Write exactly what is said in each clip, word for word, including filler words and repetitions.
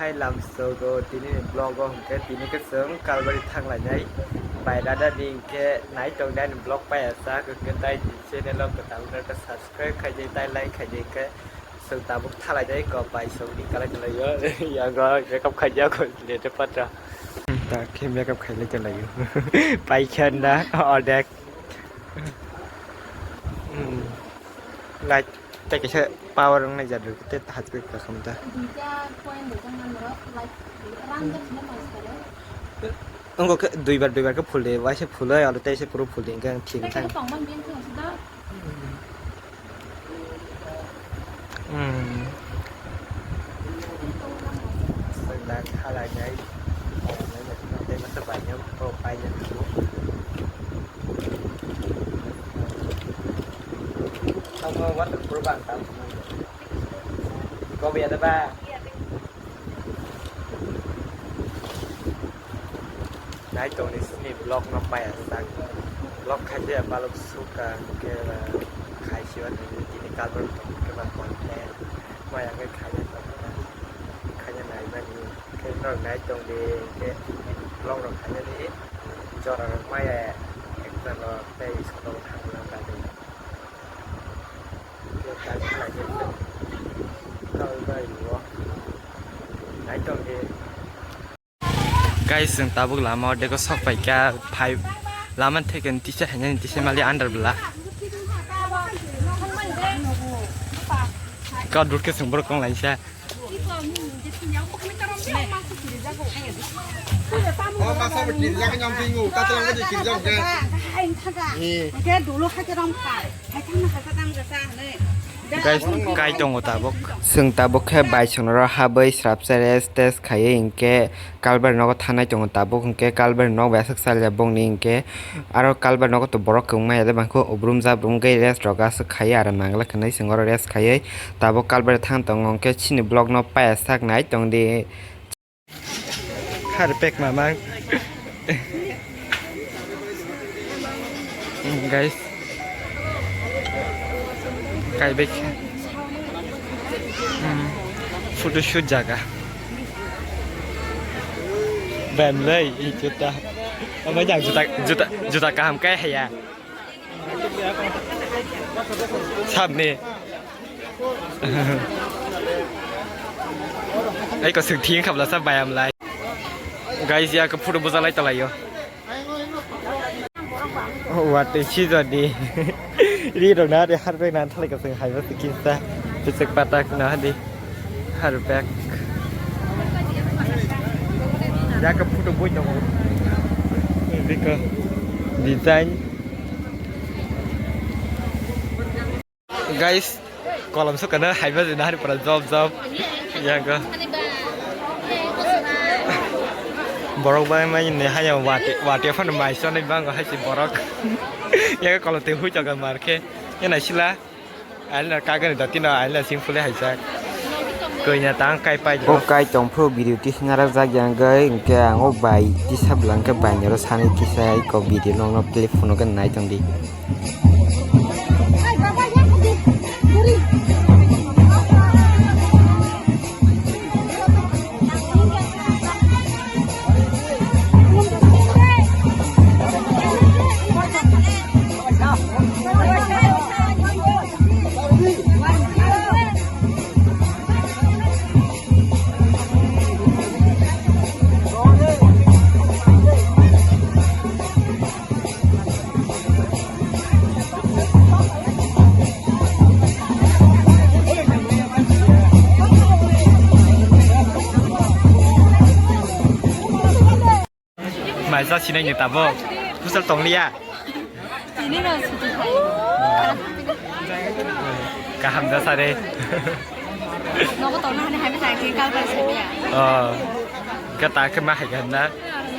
Hai lamsogo tini ni vlog o hwnkhe tini khe chwng Kalbari thanglainai bai rada ni hwnkhe nai tong nai ni vlog paiya sak hwnkhe tai ni channel o kwtal wngkha khe subscribe khaidi tai like khaidi hwnkhe chwng tabuk thalainai kok bai chwng ni kalai tonglaio yago makeup khaidi yago lete patra ta khe makeup khailai tonglaio paikha na odek. Hmm. Light tei kaisa power wngnai jat rwgwi tei hachwk kakham ta. Duita coin rwjaknai norok light rang jak sino tong salo. Wngkha khe duibar duibar khe phul de, waisa phulwi alo tei se phuru phul de hwnkhe ang thik wngkha. Tei khe tongmani bini thung sida. Hmm. Sanda khalai nai. Tei masa banyak kau paina tu. Kamu waterproof ang tahu. Kau biar apa? Nai tongni sini vlog no paya sak. Vlog khaise balok suka ke khaisi wa tini tini kalbal tong ke ba content. Maya ke khaya tong ke khaya nai mani ke no nai tong de ke vlog no khaya ni jora maya ekta no tei soto thang na ba de. Guys, chwng tabuk lama o dego sok paikha, phai lama theke tisa hainani tisa mali under bwla. Ka dut khe chwng borok kong laisa. Guys, kai tongo tabuk. Chwng tabuk khe bai chwng oro habwi srapsa rest test khaiwi hinkhe kalbari nogo thanai tongo tabuk hinkhe kalbari nok bai aswk chalijak bongni hinkhe aro kalbari nogo to borok kwbangma ya de bangkhe ubrum jabrum wngwi rest rok aswk khaiwi aram nangla hinwi chwng oro rest khaiwi tabuk kalbari thang tongo hinkhe chini vlog no paya sak nai tongdi. Harpek mamang. Hmm, guys. Kaibek. Hmm. Photoshoot jaga. Bemlei, i juta. Ama jang juta, juta, juta kaham kai haya. Sabni. Ai ko sing thing khabla sa bayam lai. Guys, ya ko photo bojalai talaio. Wate si jadi. Ri rok na de harbe na thalai ka sing haiba sikisa. Pisik patak na di. Harbe. Ya ko photo boi tongo. Biko design. Guys, kolom sokano haiba jina hari pura job job. Yago. Borok bai mai ni haya wati wati phano mai sonai bango haisi borok. Yago kolom te hui jaga marke. Yana sila. Alina kagani dotino alina simple haisa. Koina tang kai pai. O kai tongphru video tisna rajak yang gai hingke ang o bai tisa bwla hingke bai ni oro sanai kisa iko video nokno telephone o nai tongdi. Maisa sinai ni tabok. Kusal tong liya. Tini no suti hai. Kaham da sare. Nogo tong na hani hai misa ki kal kal sare ya. Oh. Kata ke ma hai ganda.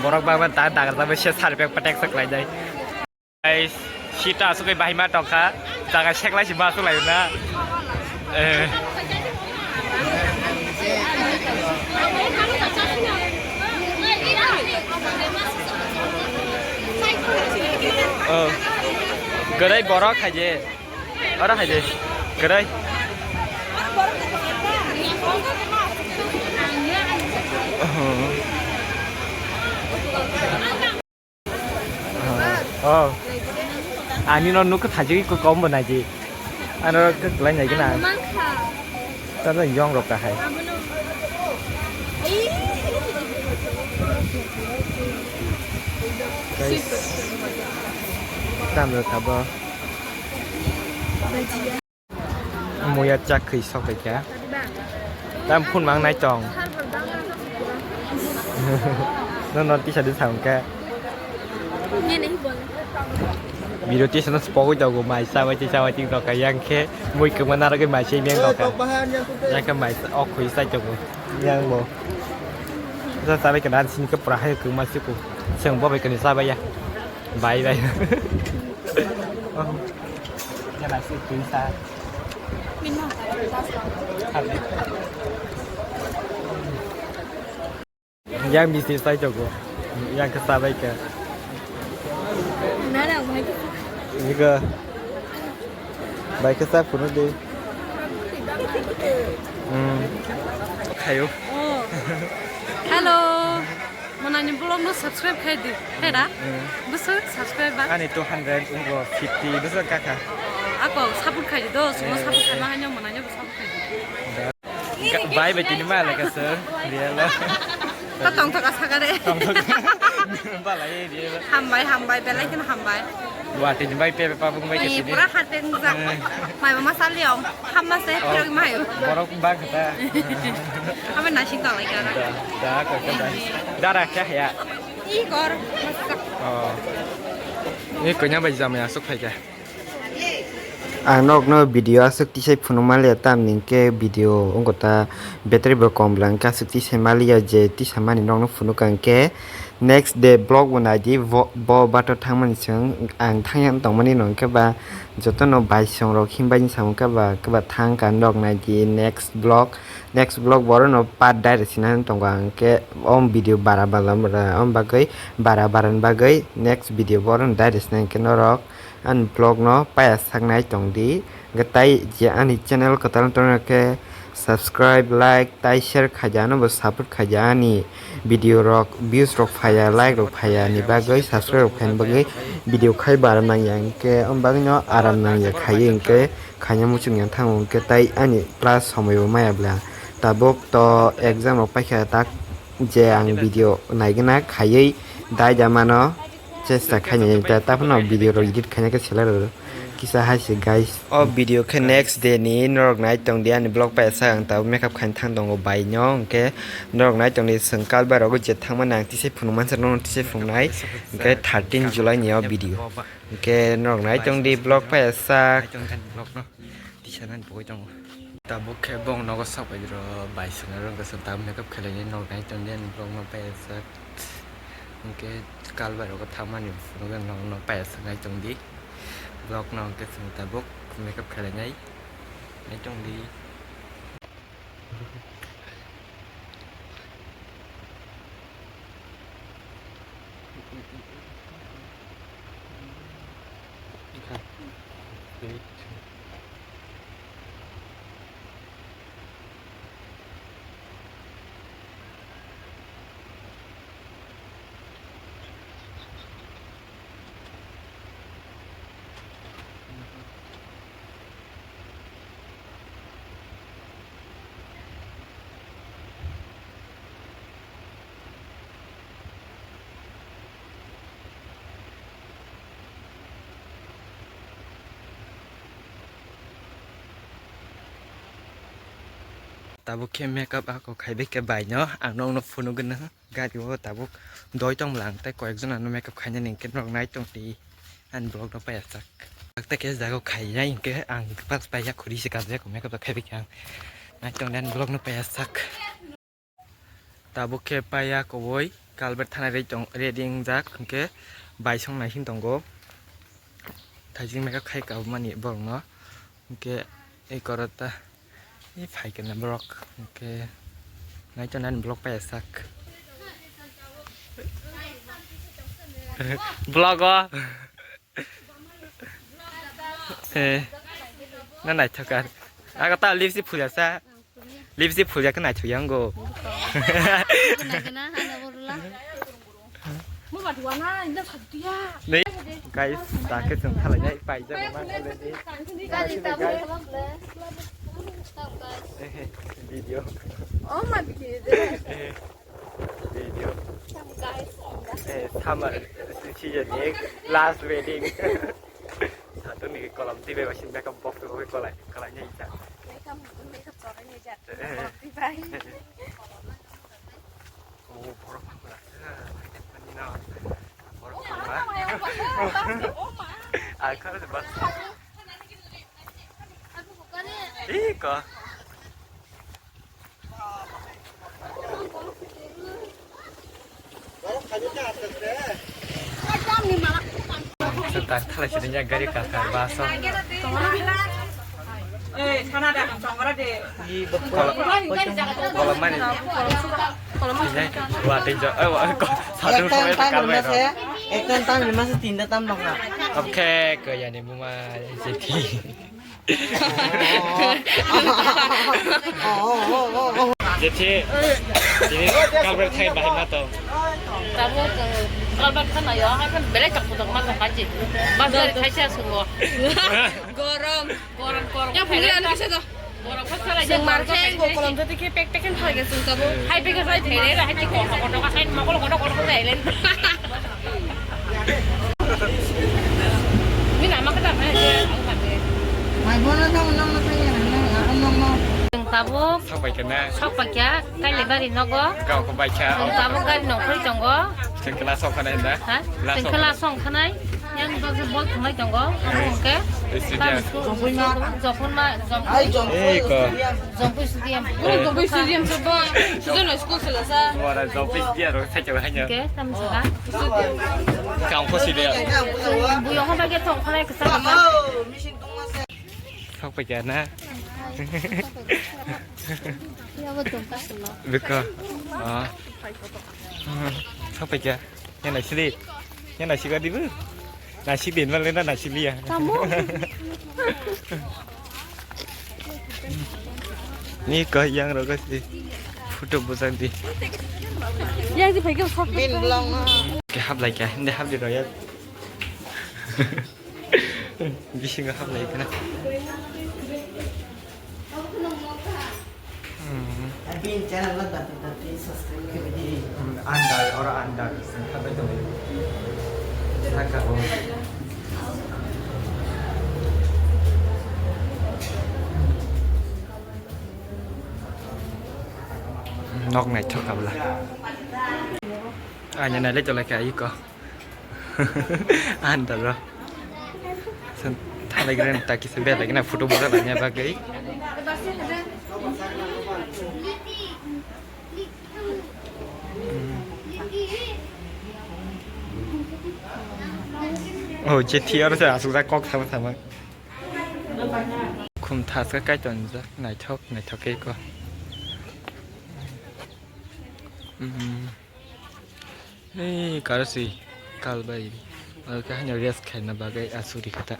Borok ba ta dagar ta se sare pek patek sak lai dai. Guys, sita asuk bahai ma tongkha, jaga seklai si ma asuk lai na. Eh. Oh. Gwnai borok hai je. Oro hai de. Kwrwi. Oh. Ani no nuk thajik ko kom bo naji. Ano kwlai nai gina. Tala yong rok kahai. Guys. Tam rok kha bo. Muya chak khwi sok bai kha. Tam phun mang nai tong. No no tisa de sang kha. Video tisa no spogwi jago mai sa bai tisa bai ting rok yang khe mui kwma naragwi mai se meng rok kha. Yang khe mai ok khwi sai jago. Yang bo. Sa sa bai kha dan sini khe pura hai kwma se ku. Seng bo bai kani sa bai ya. Bye bye. Yang nasi pizza. Yang bisi sai jago. Yang khe sa bai kha. Nana, mai khe. Ini khe. Bai khe sa phunu de. Hmm. Khayo. Oh. Hello. Manani vlog no subscribe khai di. Khai da? Hmm. Bwswk subscriber? Ani two hundred, ungo fifty, bwswk kaka. Ako support khai di do, so support khai ma hanyo manani bo support khai di. Bai bai tini ma laka sir. Real. Ta tong thok asa kare. Tong thok. Balai real. Hambai, hambai, belai khen hambai. Wati ni bai pe pa bung bai Ni kati ni. Pura hate ngjak. Eh. Mai mama sali om. Hamma se pirog mai. Borok bang kata. Ame nasing talai kara. Da, da, ko kata. Dara kya ya? Igor. Oh. Ni konya bai jamaya sok phai kha. Ang nokno video aswk tisai phunukma liya, tamni hwnkhe video wngkha ta battery bo kom bwla hwnkhe aswk tisai maliya je tisamani nokno phunukha hwnkhe next day vlog bo naidi bo, bo bato thangmani chwng ang thangya tongmani no hwnkhe ba jotono bai song rok himbaini samung khe ba khe ba thangkha nok naidi next vlog, next vlog borono part direct sinani tongo ang hwnkhe om video bara bala mora om bagwi bara barani bagwi next video borono direct sinai hwnkhe norok. Ani vlog no paya saknai tong di. Hwnkhe tai je ani channel kwtal wng tongno khe subscribe, like, tai share khaidi, ano bo support khaidi, ani video rok views rok phaiya, like rok phaiya ni bagwi, subscribe rok phaini bagwi video khai bo aram nangya, hwnkhe om bagwi no aram nangya khaiwi hwnkhe khaina muchung ya thango, hwnkhe tai ani class somoi bo maya bwla. Tabuk to exam rok paikha tak je ang video naigwna khaiwi dai da mano. Chesta khainai ta, taphano video rok edit khaina khe selai rw kisa hai se guys. O video khe next day ni norok nai tong di ani vlog paisa ang tabuk makeup khaina thang tongo bai no, hwnkhe norok nai tong di chwng kalbai rogo je thangmani ang tisai phunuk mansa norok tisai phunuknai, hwnkhe thirteen July ni o video, hwnkhe norok nai tong di vlog paisa. Tisanani pogwi tongo. Tabuk khe bong nogo sok bai rw bai swngo rwngkha chwng tabuk makeup khlainai norok nai tong di ani vlog no paisa. Hwnkhe kalbai rogo thangmani phunukjak no, no paya swk nai tong di. Vlog no hwnkhe chwng tabuk makeup khlainai nai tong di. Tabuk khe makeup ako khaibai khe bai no ang nokno phunugwi no gari o tabuk doi tong bwla ang tei koyek jona no makeup khainani hwnkhe norok nai tong di ani vlog no paiya sak. Tei khe jaga o khainai hwnkhe ang pas paiya khuri se kabjak makeup rok khaibai khe ang nai tong di ani vlog no paiya sak. Tabuk khe paiya koboi kalbet thana ready wngjak hwnkhe bai song nai hwn tongo. Thaijing makeup khai kabmani borokno hwnkhe ei korota ei phaikhe borok hwnkhe naitonani vlog paiya sak. Vlog o. Eh, na naithok ar. Aga ta lipstick phulasa. Lipstick phulya khe naithok yango. Naikhe na, ano borla. Nei, guys, ta khe chwng thalainai paijak ma already. Guys, ta borla. Video. Oh my God. Video. Guys, eh, summer season ni last wedding. Satu ni kolam tiba masih makeup box tu kolai, kolai ni ija. Makeup, makeup soalnya ija. Eh. Box tiba. Oh, borok phangla. Ani no. Borok phangla. Alkar de bas. Ih, ko. Sebentar, thalai sini ya gari kakar baso. Kolom mani. Ini buat hijau. Eh, wa, ko, satu. Ekta sampai tam tekan lima baik, se, no? Ekta tam lima se, tinta tam nokha. Oke, ke ya ni muma jadi. Jethi, tini kalber thai bahai ma tong. Tabuk, eh, kalber thana yo, hai kan belai tak putok ma tong kaji. Bazar thai sia sungo. Gorom. Gorom, gorom. Ya, phungri ano kisa to. Gorom ko sala. Sung mar khe, go kolom jati khe pek pek khe thai ge sung tabuk. Hai pek khe thai thai re, hai ti ko ko ko ka hai ma ko ko ko ko thai le. Ni nama kata na je, aku mate. Mai bono nong nong nong nong nong nong nong. Tabuk. Sok pai kena. Sok pai kya, kai le bari nogo. Kau ko bai kya. Tabuk gari nong khoi tongo. Sengkela sok khanai da. Ha? Sengkela sok khanai. Yang bagi bol khanai tongo. Oke. Jokhon ma, jokhon. Ei ko. Jompui Stadium. Jompui Stadium sobo. Sujono school sela sa. Wara Jompui Stadium ro sai jawa hanya. Oke, tam saka. Kang ko sidi. Buyong haba ke thong khanai kesa. Sok pai kya na. Beko. Ah. Sok pai kya. Yang nasi di. Yang nasi kadi bu. Nasi di mana lena nasi liya. Kamu? Ni ko yang rogo si. Photo bujang di. Yang di phai ke sok. Bin blong. Ke hap lai kya. Hindi hap di roya. Bisingo hablai kena. Hmm. Abin channel la dati dati subscribe khe bidi. Hmm, andar, ora andar. Saka bo. Nok naithok kabla. Anya nai le tolai ka iko. Andar ro. San thalai gren ta kisa belai gena photo bujak laina bagwi. Oh, je thiyaro se asukjak kok sama sama. Khum thaska kaitor nijak naithok naithok khe ko. Hmm. Hey, karo si kal bai. Oke, hanya rest khaina bagwi asuri kata.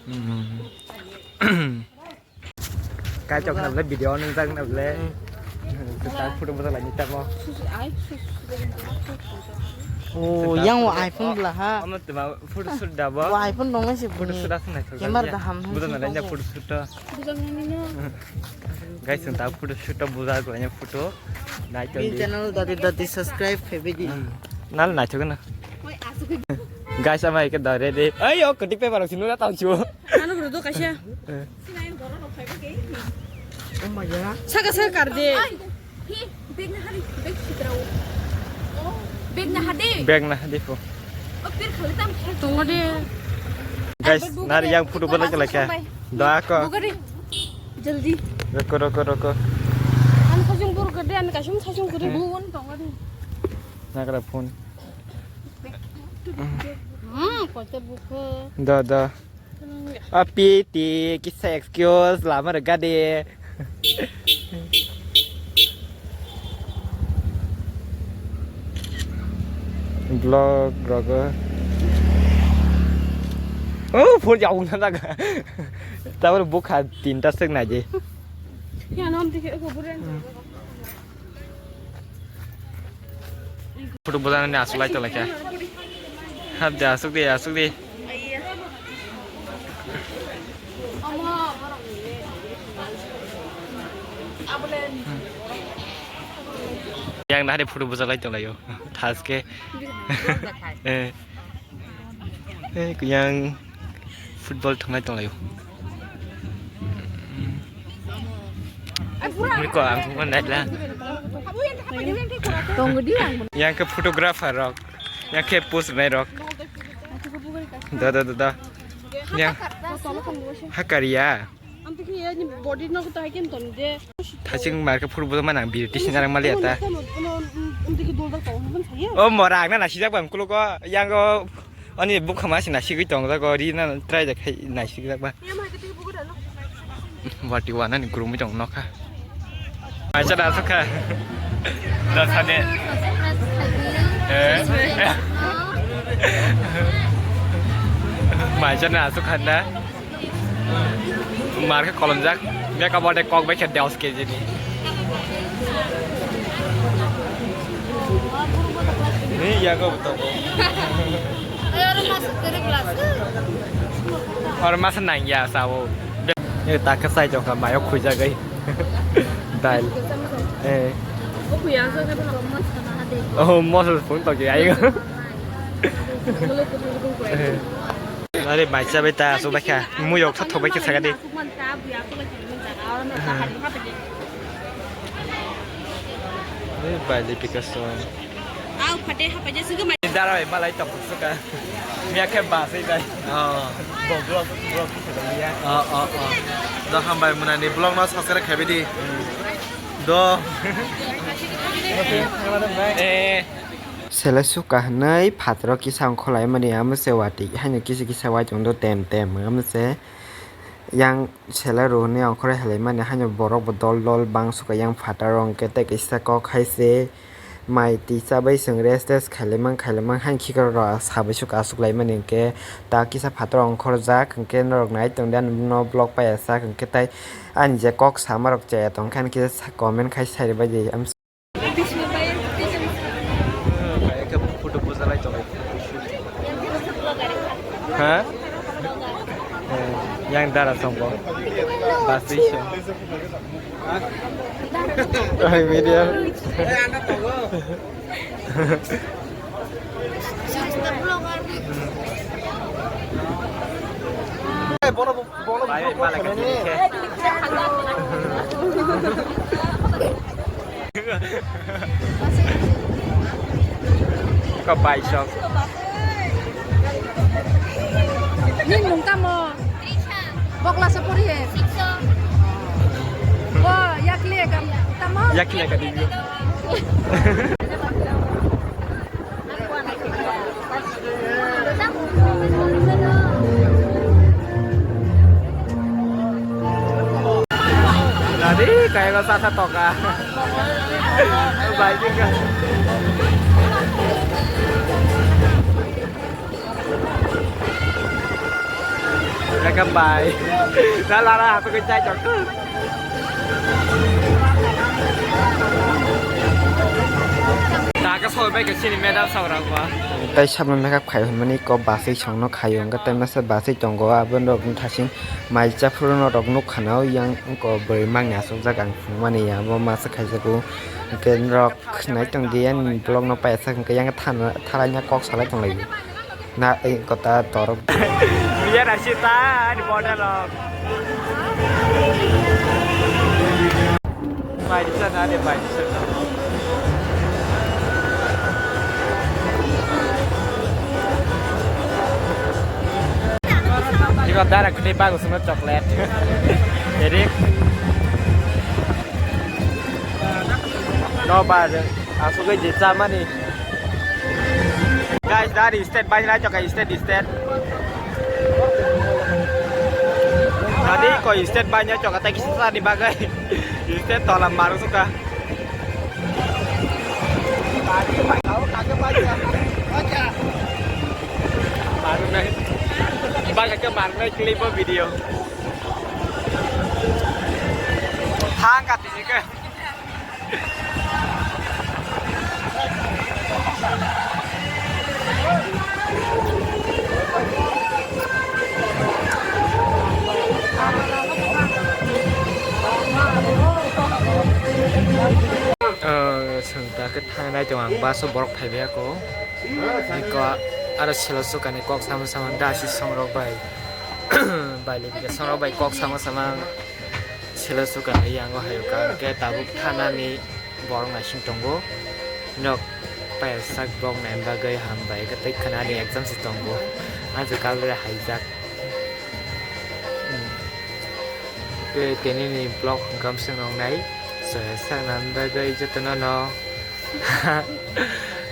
Hmm. Kai chok na ble video nung jak na ble. Kita photo bujak lai ni tamo. Oh, yang wa iPhone bla ha. Amo tema photo shoot da ba. Wa iPhone dong si photo shoot asna. Camera da ham. Bujak na lai photo shoot. Guys, ang tak photo shoot bujak lai photo. Nai chok. Channel dati dati subscribe khe bidi. Nal nai chok na. Guys, ama ike dare de. Ay, o kati paper sinu na tau chu. Ano bro do kasia. Saka saka kar de. Bag na hari, bag sitrao. Bag na hadi. Bag na hadi po. O pir khali tam. Tongo de. Guys, nari yang photo bala kala kya? Da ko. Buka de. Jaldi. Roko, roko, roko. An khajung bur gade, an kasum khajung gade. Buon tongo de. Nakara phone. Hmm, kote buka. Da, da. Apiti kisa excuse lama rega de. Vlog rogo. Oh, phone jauh na daga. Tabur bukha tinta sek naji. Photo bujana ni aswk lai tonglaikha. Hap de aswk de, aswk de. Yang nahari photo bujalai tonglaio. Thaske. Eh. Eh, yang football thwnglai tonglaio. Mui ko ang thwngma naila. Yang ke photographer rok, yang ke post rwnai rok. Da, da, da, da. Yang hakar ya. Thaching marka phuru bwtwi mani ang biri tising arang mali ata. O mora ang na nasijak bang kulo ko yang o ani bukha ma si nasigwi tong jago ri na try jak khai nasigwi jak ba. Wati wana ni kurumwi tong nokha. Maisa da sokha. Da sade. Eh. Maisa na sokha da. Mar khe kolomjak, beka bode kok bai khe dos keji ni. Ni yago bo tongo. Oro masa nang ya sao. Ni ta khe sai jokha mayo khuijagwi. Dal. Eh. Oh, mosol phone to ke ayo. Are bai cha bai ta so bai kha. Mui ok thok bai kha saga de. Bai de pikas to. Dara bai malai to suka. Mia khe ba sai dai. Oh. Bo vlog vlog ki sa ya. Oh, oh, oh. Do hambai muna ni vlog no subscribe khabi di. Do. Eh. Sele suka hwnwi phataro kisa ongkhorlaimani amo se watwi haino kisa kisa waitongdo tem tem amo se yang sele rw hwnwi ongkhorwi hwlaimani haino borok bo dol dol bang suka yang phataro hwnkhe tei kisa kok hai se mai twi chabai chwng rest test khailaimang khailaimang haino khikrok rok sabai suka achuklaimani hwnkhe ta kisa phataro ongkhorjak hwnkhe norok nai tongdi ani no vlog paiyasa hwnkhe tai ani je kok samarok chaya tongkhe ani kisa comment khai sai rwbaidi. Khe photo bujalai tongo. Ha? Eh, yang dara songko. Basui song. Ai, media. Kapai sok. Nini mung tamo? Bokla sa pori he. Bo yakli kam tamo? Yakli ka di. Nadi kaya ko sasa toka. Baik juga. Welcome bye. Dah lara apa kita cakap? Taka soi bai ke sini medal saurang ba. Tai sabno nakha khai hwnmani ko basai songno khayo wngkha tai masa basai tongo aboni rok thasing mai chaphuru no rok nuk khana yang ko bwrwi mangni aswk jak ang phunukmani abo masa khaijago hwnkhe norok nai tongdi ani vlog no paisa hwnkhe yang thana thalai na kok salai tonglaio. Na, eh, kota torok. Biar asyik ta, di border lo. Bai di sana, di bai di sana. Iba dara kete bagus semua coklat. Jadi, no bar, asuk aja sama nih. Guys, dari state banyak aja kayak state di state. Tadi kok state banyak aja kata kisah di bagai. State tolam baru suka. Baru naik. Bagai ke baru naik clip video. Ang kati ni ke. Chwng ta khe thangnai tongo, ang bus o borok phaibai ako. Eko aro selo sukani kok sama sama da si songrok bai. Bai le songrok bai kok sama sama. Selo sukani yango hayo ka hwnkhe tabuk thanani borok naising tongo. Nok paiyasak borok nai bagwi hambai khe tei khwnani exam se tongo. Ang se kal bai haijak. Hmm. Tei tini ni vlog hwnkhe amswk nongnai. Soya sakna bagwi jotono no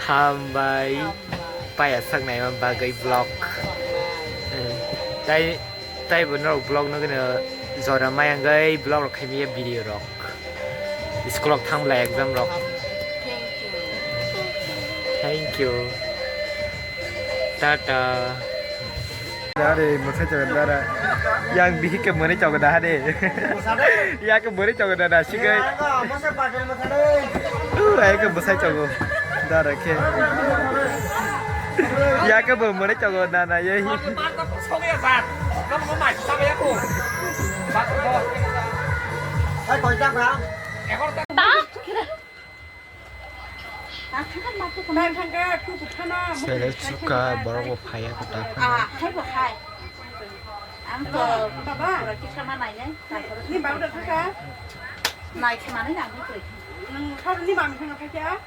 hambai paiyasak naima bagwi vlog. Hmm. Tai Taibo norok vlog nugwino jora mayangwi vlog rok khaimaya video rok. School rok thang bwlai exam rok. Thank you. Tata. Dare, mwsai chogo dara. Yang bihik ke mani chogo da hade. Ya ke mani chogo da da sigai. Ai ke mwsai chogo. Dara ke. Ya ke bo mani chogo da na ye. Sele suka borok bo phaiya kota phano. Ang to baba, kisa ma nai nai. Ni babu da thaka. Nai khe manai na ang koi. Nung thar ni mam thang thaka.